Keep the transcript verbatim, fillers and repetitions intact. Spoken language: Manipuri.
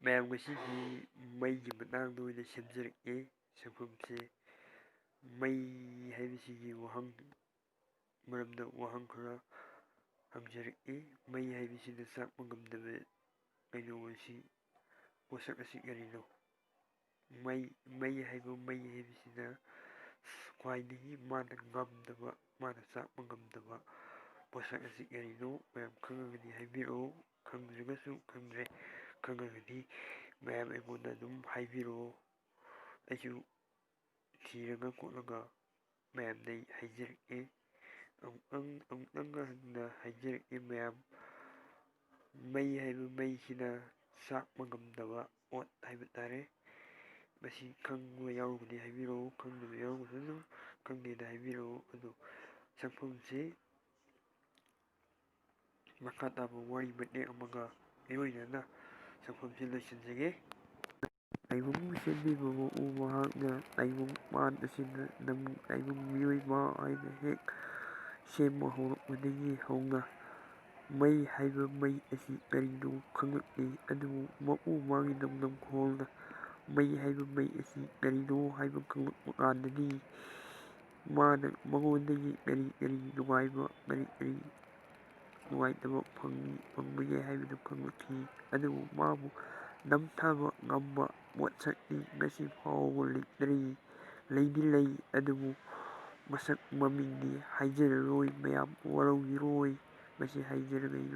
ꯃꯌꯥꯝ, ꯉꯁꯤꯗꯤ ꯃꯩꯒꯤ ꯃꯇꯥꯡꯗ ꯑꯣꯏꯅ ꯁꯦꯝꯖꯔꯛꯑꯦ꯫ ꯁꯛꯐꯝꯁꯦ ꯃꯩ ꯍꯥꯏꯕꯁꯤꯒꯤ ꯋꯥꯍꯪ ꯃꯔꯝꯗ ꯋꯥꯍꯪ ꯈꯔ ꯍꯪꯖꯔꯛꯏ꯫ ꯃꯩ ꯍꯥꯏꯕꯁꯤꯅ ꯆꯥꯛꯄ ꯉꯝꯗꯕ ꯀꯩꯅꯣ ꯑꯁꯤ, ꯄꯣꯠꯁꯛ ꯑꯁꯤ ꯀꯔꯤꯅꯣ? ꯃꯩ, ꯃꯩ ꯍꯥꯏꯕ, ꯃꯩ ꯍꯥꯏꯕꯁꯤꯅ ꯈ꯭ꯋꯥꯏꯗꯒꯤ ꯃꯥꯅ ꯉꯝꯗꯕ, ꯃꯥꯅ ꯆꯥꯛꯄ ꯉꯝꯗꯕ ꯄꯣꯠꯁꯛ ꯑꯁꯤ ꯀꯔꯤꯅꯣ? ꯃꯌꯥꯝ ꯈꯪꯉꯒꯗꯤ ꯍꯥꯏꯕꯤꯔꯛꯑꯣ, ꯈꯪꯗ꯭ꯔꯒꯁꯨ ꯈꯪꯗ꯭ꯔꯦ, ꯈꯪꯉꯒꯗꯤ ꯃꯌꯥꯝ ꯑꯩꯉꯣꯟꯗ ꯑꯗꯨꯝ ꯍꯥꯏꯕꯤꯔꯛꯑꯣ꯫ ꯑꯩꯁꯨ ꯊꯤꯔꯒ ꯈꯣꯠꯂꯒ ꯃꯌꯥꯝꯗ ꯑꯩ ꯍꯥꯏꯖꯔꯛꯑꯦ꯫ ꯑꯃꯨꯛꯇꯪ, ꯑꯃꯨꯛꯇꯪꯒ ꯍꯟꯅ ꯍꯥꯏꯖꯔꯛꯑꯦ ꯃꯌꯥꯝ꯫ ꯃꯩ ꯍꯥꯏꯕ ꯃꯩꯁꯤꯅ ꯆꯥꯛꯄ ꯉꯝꯗꯕ ꯄꯣꯠ ꯍꯥꯏꯕ ꯇꯥꯔꯦ꯫ ꯃꯁꯤ ꯈꯪꯕ ꯌꯥꯎꯔꯒꯗꯤ ꯍꯥꯏꯕꯤꯔꯛꯎ, ꯈꯪꯗꯕ ꯌꯥꯎꯔꯒꯁꯨ ꯑꯗꯨꯝ ꯈꯪꯗꯦꯗ ꯍꯥꯏꯕꯤꯔꯛꯎ꯫ ꯑꯗꯣ ꯁꯛꯐꯝꯁꯤ ꯃꯈꯥ ꯇꯥꯕ ꯋꯥꯔꯤ ꯃꯇꯦꯛ ꯑꯃꯒ ꯏꯔꯣꯏꯅꯅ ꯁꯛꯐꯝꯁꯤ ꯂꯣꯏꯁꯤꯟꯖꯒꯦ꯫ ꯇꯥꯏꯕꯪꯕꯨ ꯁꯦꯝꯕꯤꯕ ꯃꯄꯨ ꯃꯍꯥꯛꯅ ꯇꯥꯏꯕꯪ ꯄꯥꯟ ꯑꯁꯤꯗ ꯅꯝ-, ꯇꯥꯏꯕꯪ ꯃꯤꯑꯣꯏꯕ ꯍꯥꯏꯅ ꯍꯦꯛ ꯁꯦꯝꯕ ꯍꯧꯔꯛꯄꯗꯒꯤ ꯍꯧꯅ ꯃꯩ ꯍꯥꯏꯕ ꯃꯩ ꯑꯁꯤ ꯀꯔꯤꯅꯣ ꯈꯪꯂꯛꯂꯤ꯫ ꯑꯗꯨꯕꯨ ꯃꯄꯨ ꯃꯥꯒꯤ ꯅꯝꯗꯝ ꯈꯣꯜꯅ ꯃꯩ ꯍꯥꯏꯕ ꯃꯩ ꯑꯁꯤ ꯀꯔꯤꯅꯣ ꯍꯥꯏꯕ ꯈꯪꯂꯛꯄ ꯀꯥꯟꯗꯗꯤ ꯃꯥꯅ ꯃꯉꯣꯟꯗꯒꯤ ꯀꯔꯤ ꯀꯔꯤ ꯅꯨꯡꯉꯥꯏꯕ, ꯀꯔꯤ ꯀꯔꯤ ꯅꯨꯡꯉꯥꯏꯇꯕ ꯐꯪꯉꯤ, ꯐꯪꯕ ꯌꯥꯏ ꯍꯥꯏꯕꯗꯨ ꯈꯪꯂꯛꯈꯤ꯫ ꯑꯗꯨꯕꯨ ꯃꯥꯕꯨ ꯅꯝꯊꯕ ꯉꯝꯕ ꯄꯣꯠꯁꯛꯇꯤ ꯉꯁꯤ ꯐꯥꯎꯕ ꯂꯩꯇ꯭ꯔꯤ꯫ ꯂꯩꯗꯤ ꯂꯩ, ꯑꯗꯨꯕꯨ ꯃꯁꯛ ꯃꯃꯤꯡꯗꯤ ꯍꯥꯏꯖꯔꯔꯣꯏ, ꯃꯌꯥꯝ ꯋꯥꯔꯧꯕꯤꯔꯣꯏ꯫ ꯃꯁꯤ ꯍꯥꯏꯖꯔꯒ ꯑꯩ